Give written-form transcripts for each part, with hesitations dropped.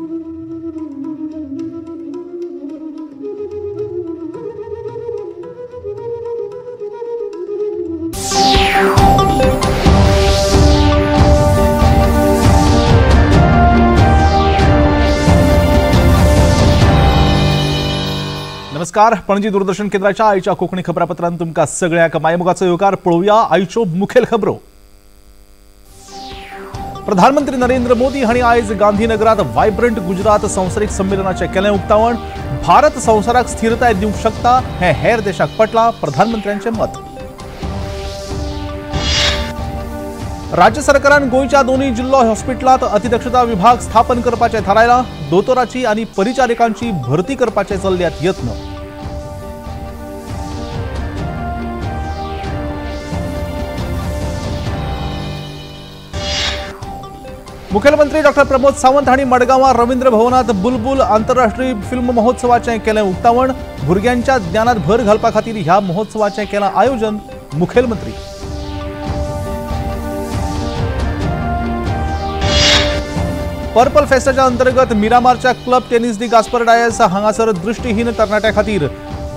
नमस्कार, पणजी दूरदर्शन केंद्राच्या आयच्या कोंकणी खबरापत्रांत तुमकां सगळ्यांक मायमोगाचो येवकार. पळोवया आयच्यो मुखेल खबरो. प्रधानमंत्री नरेंद्र मोदी हांणी आयज गांधीनगरात वायब्रंट गुजरात संवसारीक संमेलनाचें केलें उक्तावण. भारत संवसाराक स्थिरताय दिवंक शकता हें हेर देशाक पटलां, प्रधानमंत्र्यांचें मत. राज्य सरकारान गोंयच्या दोनूय जिल्लो हॉस्पिटलांत अतिदक्षता विभाग स्थापन करपाचें थारायलां. दोतोराची आनी परिचारिकांची भरती करपाचे चल्ल्यात यत्न. मुखेलमंत्री डॉक्टर प्रमोद सावंत हांणी मडगांवां रवींद्र भवनांत बुलबुल आंतरराष्ट्रीय फिल्म महोत्सवाचें केलें उक्तावण. भुरग्यांच्या ज्ञानात भर घालपा खातीर ह्या महोत्सवाचें केलां आयोजन. मुखेलमंत्री पर्पल फेस्टाच्या अंतर्गत मिरामारच्या क्लब टेनिस दी गास्पर डायस हांगासर दृष्टीहीन तरणाट्या खातीर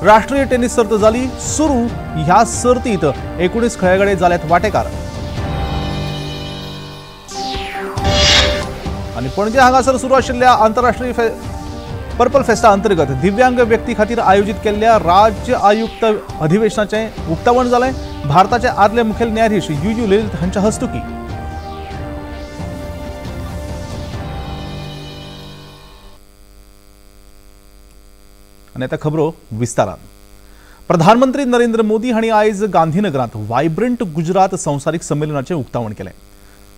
राष्ट्रीय टेनिस सर्त जाली सुरू. ह्या सर्तीत 19 खेळगडे जाल्यात वांटेकार. आनी पणजे हांगासर सुरू आशिल्ल्या आंतरराष्ट्रीय पर्पल फेस्टा अंतर्गत दिव्यांग व्यक्ती खातीर आयोजीत केल्ल्या राज्य आयुक्त अधिवेशनाचें उक्तावण जालें. भारताचे आदले मुखेल न्यायाधीश you you Lalit हांच्या हस्तुकी. आनी आतां खबरो विस्तारान. प्रधानमंत्री नरेंद्र मोदी हांणी आयज गांधीनगरांत वायब्रंट गुजरात संवसारीक संमेलनाचें उक्तावण केलें.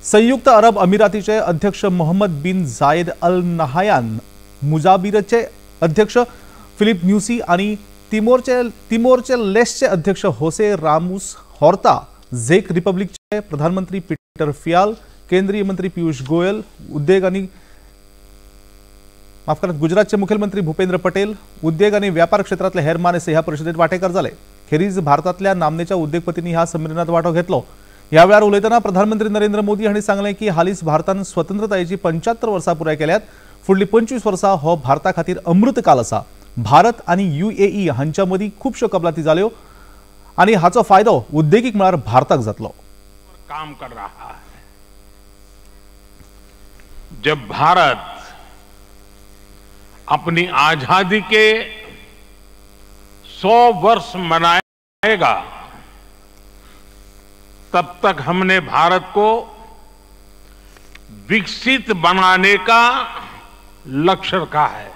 संयुक्त अरब अमिरातीचे अध्यक्ष मोहम्मद बिन जायद अल नहायान, मुजाबीरचे अध्यक्ष फिलिप न्यूसी आनी तिमोरचे लेसचे अध्यक्ष होसे रामुस हॉर्ता, झेक रिपब्लिकचे प्रधानमंत्री पीटर फियाल, केंद्रीय मंत्री पियुष गोयल, उद्योग आनी माफ करात गुजरातचे मुखेलमंत्री भूपेंद्र पटेल, उद्योग आनी व्यापार क्षेत्रांतले हेर मानेस्त ह्या परिशदेत वांटेकार जाले. खेरीज भारतांतल्या नामनेच्या उद्योगपतींनी ह्या संमेलनात वांटो घेतलो. ह्या वेळार उलयतना प्रधानमंत्री नरेंद्र मोदी हांणी सांगलें की हालींच भारतान स्वतंत्रतायेची 75 वर्सां पुराय केल्यात. फुडलीं 25 वर्सां हो भारता खातीर अमृतकाल आसा. भारत आनी यूएई हांच्या मदीं खुबश्यो कबलाती जाल्यो आनी हाचो फायदो उद्देगीक मळार भारताक जातलो. काम कर रहा है. जब भारत अपनी आजादी के 100 वर्ष मनाएगा तब तक हमने भारत को विकसित बनाने का लक्ष्य रखा है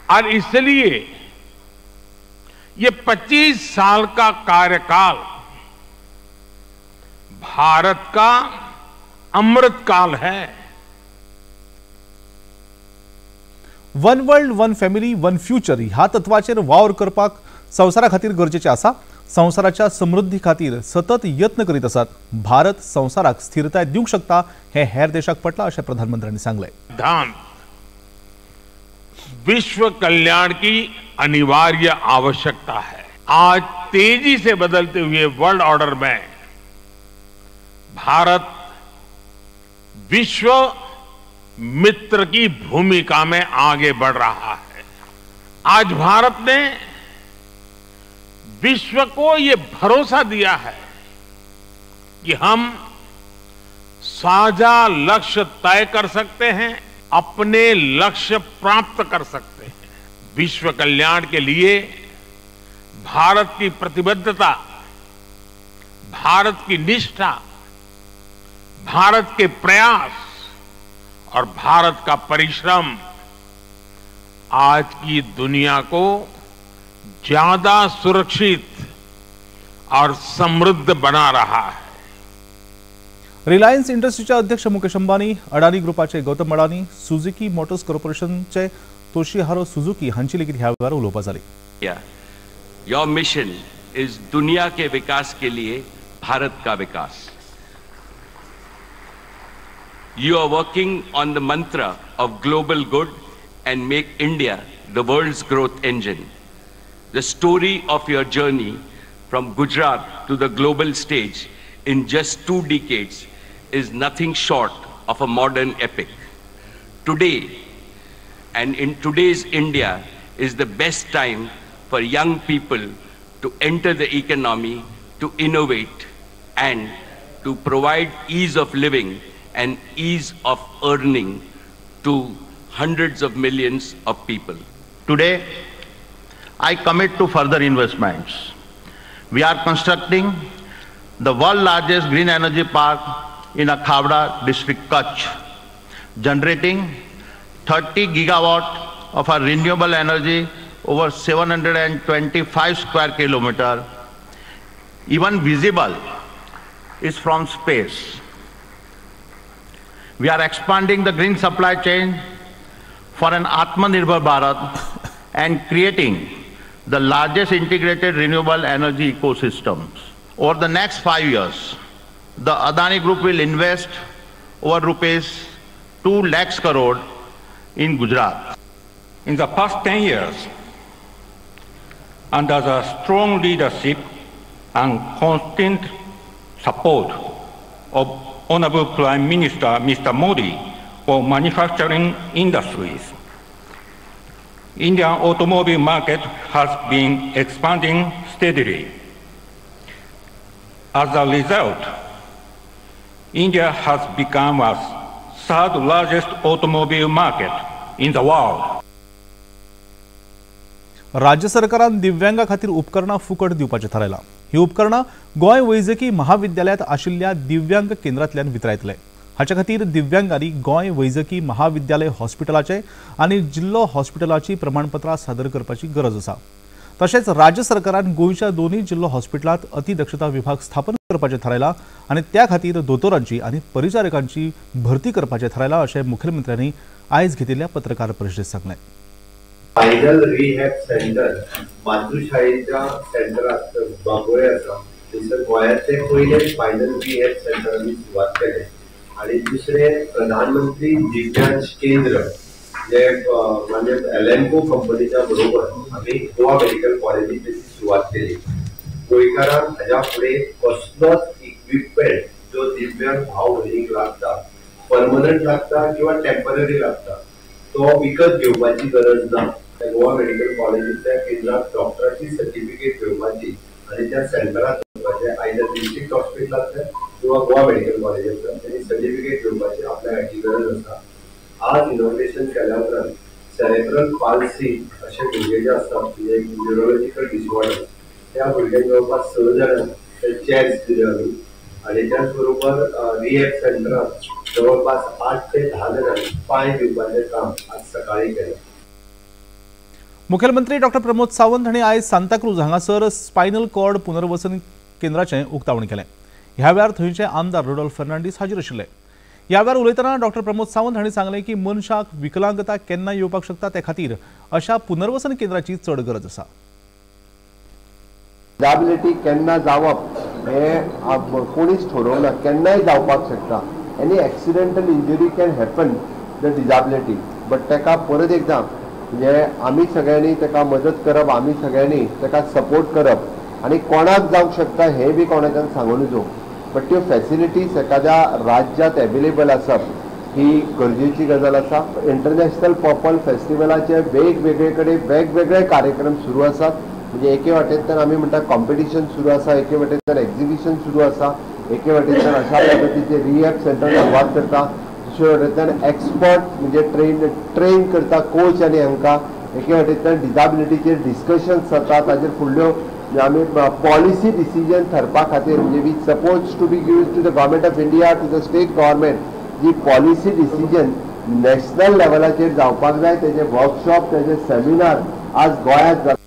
और इसलिए ये 25 साल का कार्यकाल भारत का अमृत काल है. One world one family one future ह्या तत्वाचेर वावर करपाक संवसारा खातीर गरजेचें आसा. संवसाराच्या समृद्धी खातीर सतत यत्न करीत आसात. भारत संवसाराक स्थिरताय दिवंक शकता हें हेर देशाक पटलां अशें प्रधानमंत्र्यांनी सांगलें. सिद्धांत विश्व कल्याण की अनिवार्य आवश्यकता है. आज तेजी से बदलते हुए वर्ल्ड ऑर्डर में भारत विश्व मित्र की भूमिका में आगे बढ़ रहा है. आज भारत ने विश्व को ये भरोसा दिया है कि हम साझा लक्ष्य तय कर सकते हैं, अपने लक्ष्य प्राप्त कर सकते हैं. विश्व कल्याण के लिए भारत की प्रतिबद्धता, भारत की निष्ठा, भारत के प्रयास और भारत का परिश्रम आज की दुनिया को ज्यादा सुरक्षित और समृद्ध बना रहा है. रिलायन्स इंडस्ट्रीचे अध्यक्ष मुकेश अंबानी, अडानी ग्रुपाचे गौतम अडानी, सुझुकी मोटर्स कॉर्पोरेशनचे तोशिहारो सुझुकी हांची लेगीत ह्या वेळार उलोवपां जाली. Your mission is दुनिया के विकास के लिए भारत का विकास. You are working on the mantra of global good and make India the world's growth engine. The story of your journey from Gujarat to the global stage in just 2 decades is nothing short of a modern epic. Today, and in today's India, is the best time for young people to enter the economy, to innovate, and to provide ease of living and ease of earning to hundreds of millions of people. Today, I commit to further investments. We are constructing the world's largest green energy park in Akhavda district, Kutch, generating 30 gigawatt of our renewable energy over 725 square kilometer, even visible is from space. We are expanding the green supply chain for an Atmanirbhar Bharat and creating the largest integrated renewable energy ecosystems. Over the next 5 years, the Adani Group will invest over rupees 2 lakhs crore in Gujarat. In the past 10 years, under the strong leadership and constant support of Honorable Prime Minister Mr. Modi for manufacturing industries, Indian automobile market has been expanding steadily. As a result, India has become the third largest automobile market in the world. राज्य सरकारान दिव्यांगा खातीर उपकरणां फुकट दिवपाचें थारायलां. ही उपकरणां गोंय वैजकी महाविद्यालयांत आशिल्ल्या दिव्यांग केंद्रांतल्यान वितरायतले. हाचे खातीर दिव्यांगांनी गोंय वैजकी महाविद्यालय हॉस्पिटलाचे आनी जिल्लो हॉस्पिटलाची प्रमाणपत्रां सादर करपाची गरज आसा. तशेंच राज्य सरकारान गोंयच्या दोनूय जिल्लो हॉस्पिटलांत अतिदक्षता विभाग स्थापन करपाचें थारायलां आनी त्या खातीर दोतोरांची आनी परिचारकांची भरती करपाचें थारायलां अशें मुखेलमंत्र्यांनी आयज घेतिल्ल्या पत्रकार परिशदेंत सांगलें. फायनल रिहॅब सेंटर मातृशाळेच्या सेंटरात बांबोळे आसा, थंयसर गोंयांतलें पयलें फायनल रिहॅब सेंटर आमी सुरवात केलें. आनी दुसरें प्रधानमंत्री दिव्यांश केंद्र जे मान्य एलएनको कंपनीच्या बरोबर आमी गोवा मेडिकल कॉलेजीत तेची सुरवात केली. गोंयकारांक हाज्या फुडें कसलोच इक्विपमेंट जो दिव्यांग भाव भयणीक लागता, परमनंट लागता किंवा टेम्पररी लागता, तो विकत घेवपाची गरज ना. गोवा मेडिकल कॉलेजींतल्या केंद्रात डॉक्टराची सर्टिफिकेट घेवपाची आनी त्या सेंटरात वचपाचें, आयदर डिस्ट्रिक्ट हॉस्पिटलांतल्यान किंवा गोवा मेडिकल कॉलेजींतल्यान तेणी सर्टिफिकेट घेवपाची आपल्याक हाची गरज आसा. आज इनॉग्रेशन केल्या उपरांत सेरेब्रल पाल्सी अशे भुरगे जे आसतात, म्हणजे न्युरोलॉजिकल डिसऑर्डर, त्या भुरग्यांक जवळपास 6 जाणांक ते चॅर्स दिले आमी. आनी त्याच बरोबर रिहॅब सेंटरात जवळपास 8 ते 10 जाणांक पांय दिवपाचें काम आज सकाळी केलें. मुखेलमंत्री डॉक्टर प्रमोद सावंत हांणी आयज सांताक्रूज हांगासर स्पायनल कॉर्ड पुनर्वसन केंद्राचें उक्तावण केलें. ह्या वेळार थंयचे आमदार रुडोल्फ फर्नांडीस हाजीर आशिल्ले. ह्या वेळार उलयतना डॉक्टर प्रमोद सावंत हांणी सांगलें की मनशाक विकलांगता केन्ना येवपाक शकता, ते खातीर अशा पुनर्वसन केंद्राची चड गरज आसा. डिसेबिलिटी केन्ना जावप हें कोणीच ठरोवना, केन्नाय जावपाक शकता. Any accidental injury can happen the disability, but ताका परत एकदां म्हणजे आमी सगळ्यांनी ताका मदत करप, आमी सगळ्यांनी ताका सपोर्ट करप आनी कोणाक जावंक शकता हें बी कोणाच्यान सांगू नजो, बट त्यो फॅसिलिटीज एखाद्या राज्यांत एवेलेबल आसप ही गरजेची गजाल आसा. इंटरनॅशनल पर्पल फेस्टिवलाचे वेगवेगळे कडेन वेगवेगळे कार्यक्रम सुरू आसात. म्हणजे एके वाटेंतल्यान आमी म्हणटा कॉम्पिटिशन सुरू आसा, एके वाटेंतल्यान एक्झिबिशन सुरू आसा, एके वाटेंतल्यान अशा पद्दतीचे रिहॅब सेंटर सुरवात करता, दुसरे वाटेंतल्यान एक्सपर्ट म्हणजे ट्रेन करता कोच आनी हांकां, एके वाटेंतल्यान डिजाबिलिटीचेर डिस्कशन्स जाता, ताजेर फुडल्यो आमी पॉलिसी डिसिजन ठरपा खातीर म्हणजे we suppose to be give to the government of India, to the state government, ji policy decision national लेवलाचेर जावपाक जाय तेजे वर्कशॉप, तेजे सेमिनार आज गोंयांत जाता.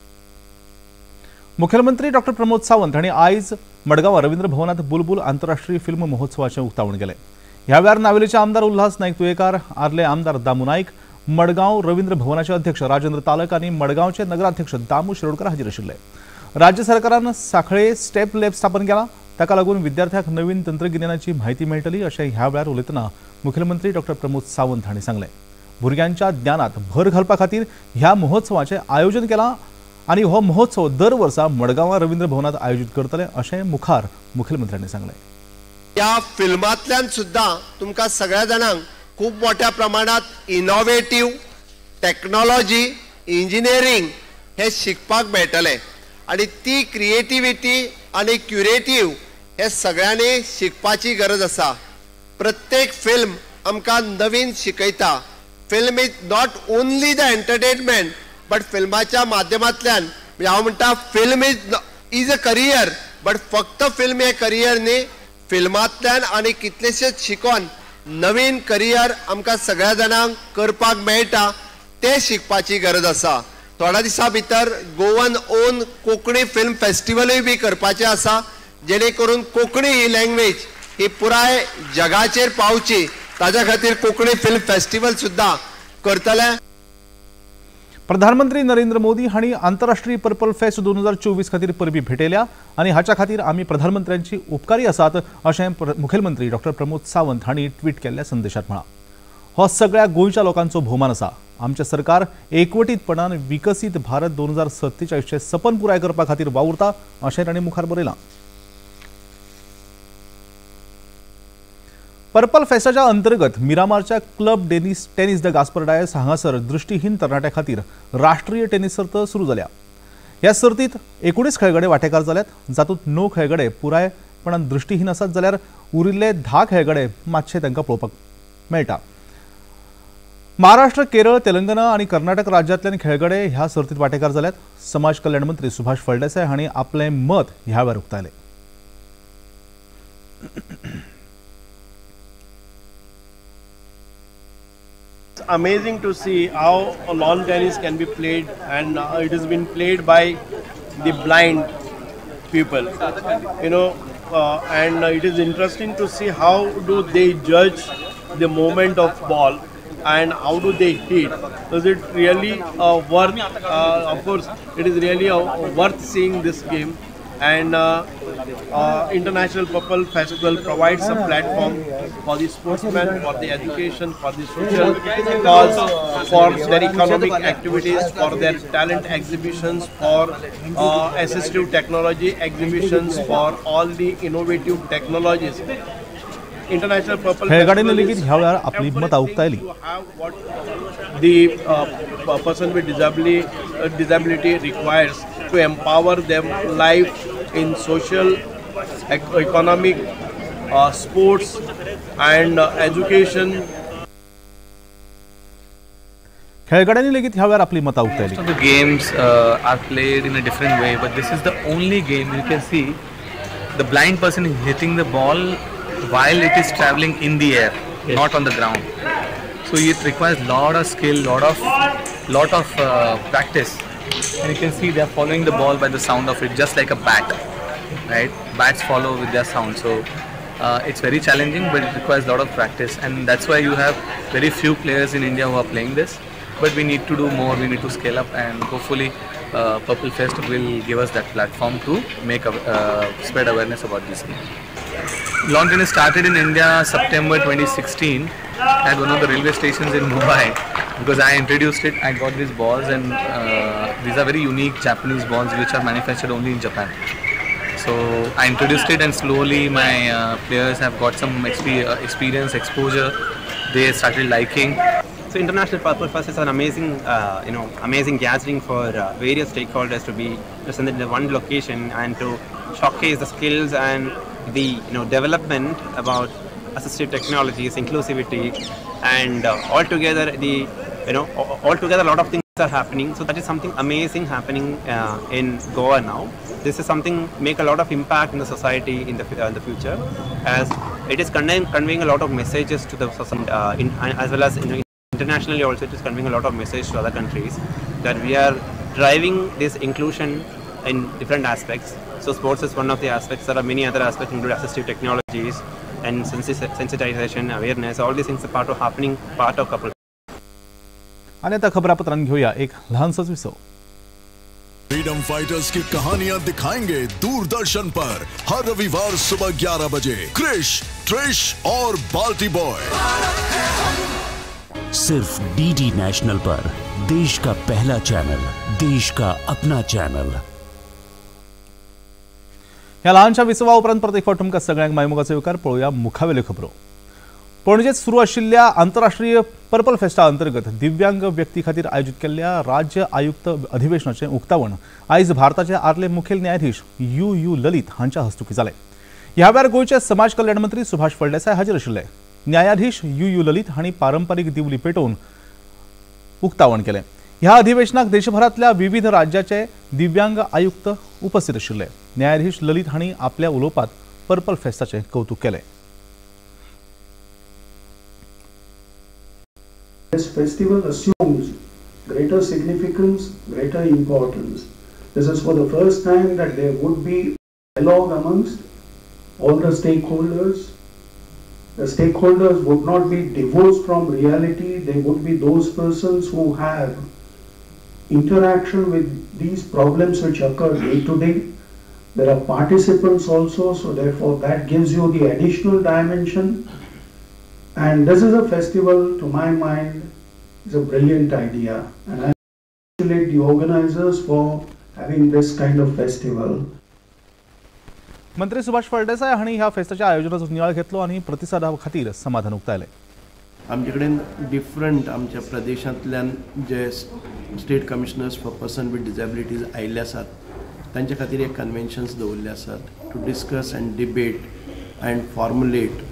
मुखेलमंत्री डॉक्टर प्रमोद सावंत हांणी आयज मडगांव रवींद्र भवनात बुलबुल आंतरराष्ट्रीय फिल्म महोत्सवाचें उक्तावण केलें. ह्या वेळार नावेलीचे आमदार उल्हास नायक तुयेकार, आर्ले आमदार दामू नायक, मडगांव रवींद्र भवनाचे अध्यक्ष राजेंद्र तालक आनी मडगांवचे नगराध्यक्ष दामू शिरोडकर हाजीर आशिल्ले. राज्य सरकारान सांखळे स्टेप लॅब स्थापन केला, ताका लागून विद्यार्थ्यांक नवीन तंत्रगिन्यानाची म्हायती मेळटली अशें ह्या वेळार उलयतना मुखेलमंत्री डॉक्टर प्रमोद सावंत हांणी सांगलें. भुरग्यांच्या ज्ञानात भर घालपा खातीर ह्या महोत्सवाचें आयोजन केलां आनी हो महोत्सव दर वर्सा मडगांवां रवींद्र भवनात आयोजीत करतले अशें मुखार मुखेलमंत्र्यांनी सांगलें. ह्या फिल्मांतल्यान सुद्दां तुमकां सगळ्या जाणांक खूब मोठ्या प्रमाणांत इनोवेटीव टॅक्नोलॉजी, इंजिनियरींग हे शिकपाक मेळटलें आनी ती क्रिएटिविटी आनी क्युरेटीव हे सगळ्यांनी शिकपाची गरज आसा. प्रत्येक फिल्म आमकां नवीन शिकयता. Film is not only the entertainment but फिल्माच्या माध्यमांतल्यान हांव म्हणटा film is a career, but फक्त फिल्म हें करियर न्ही, फिल्मांतल्यान आनी कितलेशेच शिकोन नवीन करियर आमकां सगळ्या जाणांक करपाक मेळटा, तें शिकपाची गरज आसा. थोड्या दिसां भितर गोवन ओन कोंकणी फिल्म फेस्टिवलूय बी करपाचें आसा, जेणे करून कोंकणी ही लँग्वेज ही पुराय जगाचेर पावची, ताज्या खातीर कोंकणी फिल्म फेस्टिवल सुद्दां करतले. प्रधानमंत्री नरेंद्र मोदी हांणी आंतरराष्ट्रीय पर्पल फेस्ट 2024 खातीर परबी भेटयल्या आनी हाच्या खातीर आमी प्रधानमंत्र्यांची उपकारी आसात अशें मुखेलमंत्री डॉक्टर प्रमोद सावंत हांणी ट्वीट केल्ल्या संदेशात म्हळां. हो सगळ्या गोंयच्या लोकांचो भोवमान आसा. आमचें सरकार एकवटीतपणान विकसीत भारत 2047 सपन पुराय करपा खातीर वावुरता अशें तांणी मुखार बरयलां. पर्पल फेस्टाच्या अंतर्गत मिरामारच्या club tennis the Gaspar Dias हांगासर दृष्टीहीन तरणाट्या खातीर राष्ट्रीय टेनिस सर्त सुरू जाल्या. ह्या सर्तीत 19 खेळगडे वांटेकार जाल्यात, जातूंत 9 खेळगडे पुरायपणान दृष्टीहीन आसात जाल्यार उरिल्ले 10 खेळगडे मातशे तांकां पळोवपाक मेळटा. महाराष्ट्र, केरळ, तेलंगणा आनी कर्नाटक राज्यांतल्यान खेळगडे ह्या सर्तीत वांटेकार जाल्यात. समाज कल्याण मंत्री सुभाष फळदेसाय हांणी आपलें मत ह्या वेळार उक्तायलें. It's amazing to see how lawn tennis can be played, and it has been played by the blind people, you know, and it is interesting to see how do they judge the movement of ball and how do they hit. Is it really worth, of course, it is really worth seeing this game. And International Purple Festival provides a platform for the sportsmen, for the education, for the social cause, for their economic activities, for their talent exhibitions, for assistive technology exhibitions, for all the innovative technologies. International Purple Festival is everything to have what the person with disability requires to empower them life in social, economic, sports and education. खेळगड्यांनी लेगीत ह्या वेळार आपली मतां उक्तायली. Most of the games are played in a different way, but this is the only game you can see the blind person is hitting the ball while it is traveling in the air, yes, not on the ground. So it requires lot of skill, lot of practice. And you can see they are following the ball by the sound of it, just like a bat, right? Bats follow with their sound. So it's very challenging, but it requires a lot of practice, and that's why you have very few players in India who are playing this. But we need to do more, we need to scale up, and hopefully Purple Fest will give us that platform to make spread awareness about this game. Lawn tennis started in India September 2016 at one of the railway stations in Mumbai, because I introduced it. I got these balls, and these are very unique Japanese balls which are manufactured only in Japan. So I introduced it, and slowly my players have got some experience, exposure. They started liking. So International Purple Fest is an amazing, amazing gathering for various stakeholders to be presented in one location and to showcase the skills and the development about assistive technologies, inclusivity, and altogether altogether a lot of things are happening. So that is something amazing happening in Goa now. This is something make a lot of impact in the society in the future, as it is conveying a lot of messages to the society, as well as internationally also it is conveying a lot of message to other countries that we are driving this inclusion in different aspects. So sports is one of the aspects. There are many other aspects, including assistive technologies and sensitization, awareness. All these things are part of happening, part of couple. आणि आता खबरापत्रांत घेऊया एक लहानसंच विसव. Freedom fighters की कहानियां दिखाएंगे दूरदर्शन पर हर रविवार सुबह 11 बजे. क्रिश, ट्रिश और बाल्टी बॉय सिर्फ डीडी नेशनल पर, देश का पहला चैनल, देश का अपना चैनल. ह्या ल्हानशा विसवा उपरांत परत एक फावट तुमकां सगळ्यांक मायमोगाचो येवकार. पळोवया मुखावेल्यो खबरो. पणजेत सुरू आशिल्ल्या आंतरराष्ट्रीय पर्पल फेस्टा अंतर्गत दिव्यांग व्यक्ती खातीर आयोजीत केल्ल्या राज्य आयुक्त अधिवेशनाचें उक्तावण आयज भारताचे आदले मुखेल न्यायाधीश you you ललित हांच्या हस्तुकीं जालें. ह्या वेळार गोंयचे समाज कल्याण मंत्री सुभाष फळदेसाय हाजीर आशिल्ले. न्यायाधीश you you ललित हांणी पारंपारीक दिवली पेटोवन उक्तावण केलें. ह्या अधिवेशनाक देशभरांतल्या विविध राज्याचे दिव्यांग आयुक्त उपस्थित आशिल्ले. न्यायाधीश ललित हांणी आपल्या उलोवपांत पर्पल फेस्टाचें कौतुक केलें. This festival assumes greater significance, greater importance. This is for the first time that there would be dialogue amongst all the stakeholders. The stakeholders would not be divorced from reality. They would be those persons who have interaction with these problems which occur day to day. There are participants also, so therefore that gives you the additional dimension. And this is a festival, to my mind, is a brilliant idea. And I congratulate the organizers for having this kind of festival. मंत्री सुभाष फळदेसाय हांणी ह्या फेस्ताच्या आयोजनाचो नियाळ घेतलो आनी प्रतिसादा खातीर समाधान उक्तायलें. आमचे कडेन डिफरंट आमच्या प्रदेशांतल्यान जे state commissioners for person with disabilities आयिल्ले आसात तांचे खातीर एक कन्वेन्शन्स दवरिल्ले आसात to discuss and debate and formulate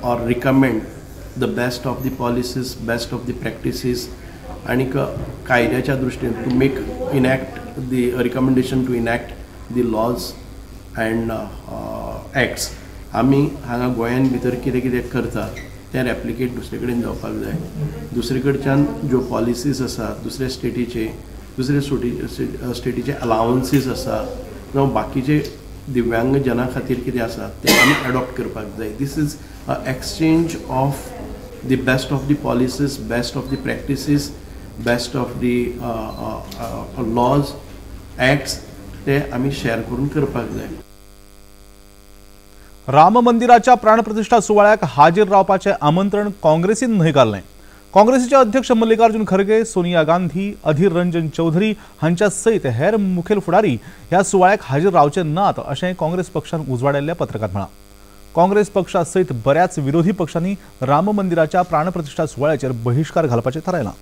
or recommend the best of the policies, best of the practices आनीक कायद्याच्या दृश्टीन to make enact the recommendation to enact the laws and acts. आमी हांगा गोंयान भितर कितें कितें करता तें रेप्लिकेट दुसरे कडेन जावपाक जाय. दुसरे कडच्यान ज्यो पॉलिसीज आसा दुसऱ्या स्टेटीचे, दुसऱ्या स्टेटीचे अलावन्सीस आसा जावं बाकीचे दिव्यांग जना खातीर कितें आसा तें आमी एडॉप्ट करपाक जाय. This is a exchange of the best of the policies, best of the practices, best of the laws, acts ते आमी शेअर करून करपाक जाय. राम मंदिराच्या प्राणप्रतिष्ठा सुवाळ्याक हाजीर रावपाचें आमंत्रण काँग्रेसीन न्हयकारलें. काँग्रेसीचे अध्यक्ष मल्लिकार्जुन खरगे, सोनिया गांधी, अधीर रंजन चौधरी हांच्या सयत हेर मुखेल फुडारी ह्या सुवाळ्याक हाजीर रावचे नात अशें काँग्रेस पक्षान उजवाडायल्ल्या पत्रकांत म्हळां. काँग्रेस पक्षा सयत बऱ्याच विरोधी पक्षांनी राम मंदिराच्या प्राणप्रतिष्ठा सुवाळ्याचेर बहिश्कार घालपाचें थारायलां.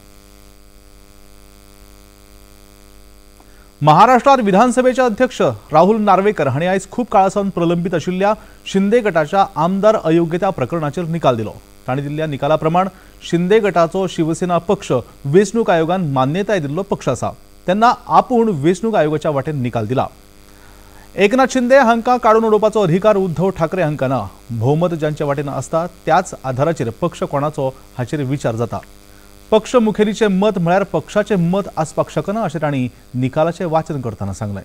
महाराष्ट्रात विधानसभेचे अध्यक्ष राहुल नार्वेकर हांणी आयज खूब काळा सावन प्रलंबीत आशिल्ल्या शिंदे गटाच्या आमदार अयोग्यता प्रकरणाचेर निकाल दिलो. तांणी दिल्ल्या निकाला प्रमाण शिंदे गटाचो शिवसेना पक्ष वेंचणूक आयोगान मान्यताय दिल्लो पक्ष आसा, तेन्ना आपूण वेंचणूक आयोगाच्या वाटेन निकाल दिला. एकनाथ शिंदे हांकां काडून उडोवपाचो अधिकार उद्धव ठाकरे हांकां ना. भोवमत जांच्या वाटेन आसता त्याच आधाराचेर पक्ष कोणाचो हाचेर विचार जाता. पक्ष मुखेलीचें मत म्हळ्यार पक्षाचें मत आसपाक शकना अशें तांणी निकालाचें वाचन करतना सांगलें.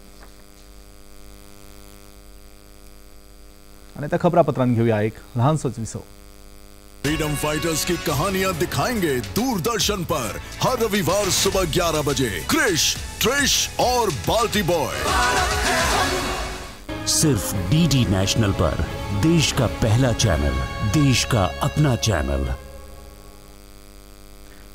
आनी त्या खबरापत्रान घेवया एक ल्हानसोच विसव. फ्रीडम फाइटर्स की कहानियां दिखाएंगे दूरदर्शन पर हर रविवार सुबह 11 बजे. क्रिश, ट्रिश और बाल्टी बॉय सिर्फ डीडी नेशनल पर, देश का पहला चैनल, देश का अपना चैनल.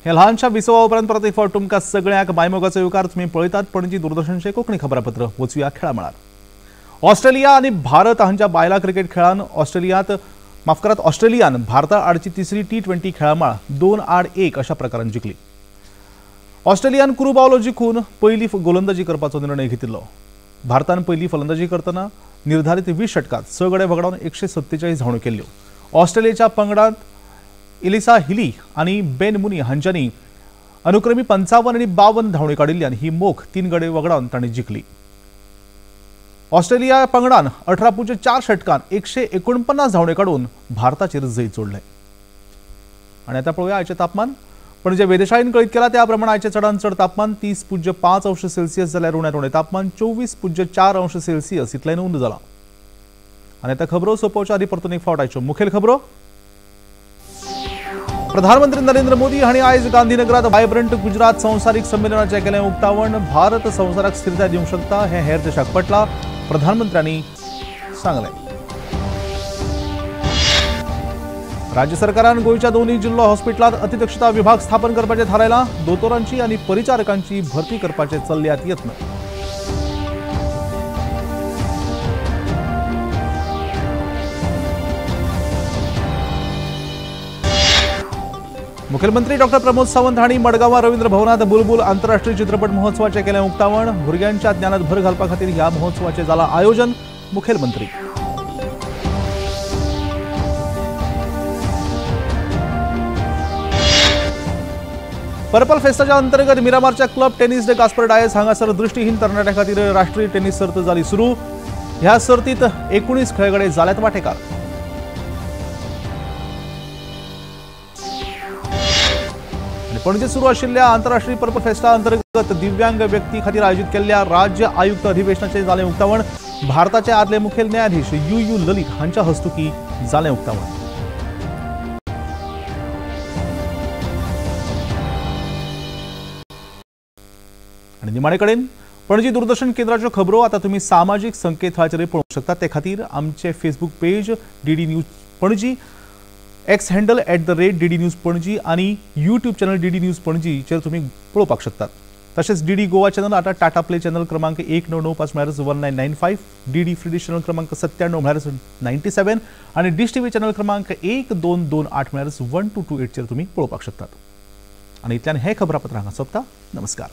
हे ल्हानशा विसवा उपरांत परत एक फावट तुमकां सगळ्यांक मायमोगाचो येवकार. तुमी पळयतात पणजी दूरदर्शनचें कोंकणी खबरापत्र. वचुया खेळा मळार. ऑस्ट्रेलिया आनी भारत हांच्या बायलां क्रिकेट खेळान ऑस्ट्रेलियान भारता आडची तिसरी T20 खेळामाळ 2-1 अशा प्रकारान जिखली. ऑस्ट्रेलियान कुरू बावलो जिखून पयली गोलंदाजी करपाचो निर्णय घेतिल्लो. भारतान पयली फलंदाजी करतना निर्धारित 20 षटकात 6 गडे वगडावन 147 धांवड्यो केल्ल्यो. ऑस्ट्रेलियेच्या पंगडांत इलिसा हिली आनी बेन मुनी हांच्यांनी अनुक्रमी 55 आनी 52 धांवड्यो काडिल्ल्यान ही मोख 3 गडे वगडावन तांणी जिखली. ऑस्ट्रेलिया पंगडान 18.4 षटकान 149 धांवड्यो काडून भारताचेर जैत जोडलें. आनी आतां पळोवया आयचें तापमान. पणजे वेधशाळेन कळीत केलां त्या प्रमाण आयचें चडांत चड तापमान 30.5 अंश सेल्सियस जाल्यार उण्यांत उणें तापमान 24.4 अंश सेल्सियस इतलें नोंद जालां. आनी आतां खबरो सोंपोवच्या आदीं परतून एक फावट आयच्यो मुखेल खबरो. प्रधानमंत्री नरेंद्र मोदी हांणी आयज गांधीनगरात वायब्रंट गुजरात संवसारीक संमेलनाचें केलें उक्तावण. भारत संवसाराक स्थिरताय दिवंक शकता हें हेर देशाक पटलां, प्रधानमंत्र्यांनी सांगलें. राज्य सरकारान गोंयच्या दोनूय जिल्लो हॉस्पिटलांत अतिदक्षता विभाग स्थापन करपाचें थारायलां. दोतोरांची आनी परिचारकांची भरती करपाचे चल्ल्यात यत्न. मुखेलमंत्री डॉक्टर प्रमोद सावंत हांणी मडगांवां रवींद्र भवनांत बुलबुल आंतरराष्ट्रीय चित्रपट महोत्सवाचें केलें उक्तावण. भुरग्यांच्या ज्ञानात भर घालपा खातीर ह्या महोत्सवाचें जालां आयोजन. मुखेलमंत्री पर्पल फेस्टाच्या अंतर्गत मिरामारच्या club tennis day Gaspard Dias हांगासर दृष्टीहीन तरणाट्यां खातीर राष्ट्रीय टेनिस सर्त जाली सुरू. ह्या सर्तीत 19 खेळगडे जाल्यात वांटेकार. पणजे सुरू आशिल्ल्या आंतरराष्ट्रीय पर्पल फेस्टा अंतर्गत दिव्यांग व्यक्ती खातीर आयोजित केल्ल्या राज्य आयुक्त अधिवेशनाचें जालें उक्तावण. भारताचे आदले मुखेल न्यायाधीश you you ललित हांच्या हस्तुकी जालें उक्तावण. आनी निमाणे कडेन पणजी दूरदर्शन केंद्राच्यो खबरो आतां तुमी सामाजीक संकेतथळाचेर पळोवंक शकतात. ते खातीर आमचे Facebook page DD news Panaji, X handle @DD News Panaji आनी यूट्यूब चॅनल डीडी न्यूज पणजीचेर तुमी पळोवपाक शकतात. तशेंच डीडी गोवा चॅनल आतां टाटा प्ले चॅनल क्रमांक 1995 म्हळ्यारच 1995, डीडी फ्री डिश चॅनल क्रमांक 97 म्हळ्यारच 97 आनी डिश टीव्ही चॅनल क्रमांक 1228 म्हळ्यारच 1228चेर तुमी पळोवपाक शकतात. आनी इतल्यान हें खबरापत्र हांगा सोंपता. नमस्कार.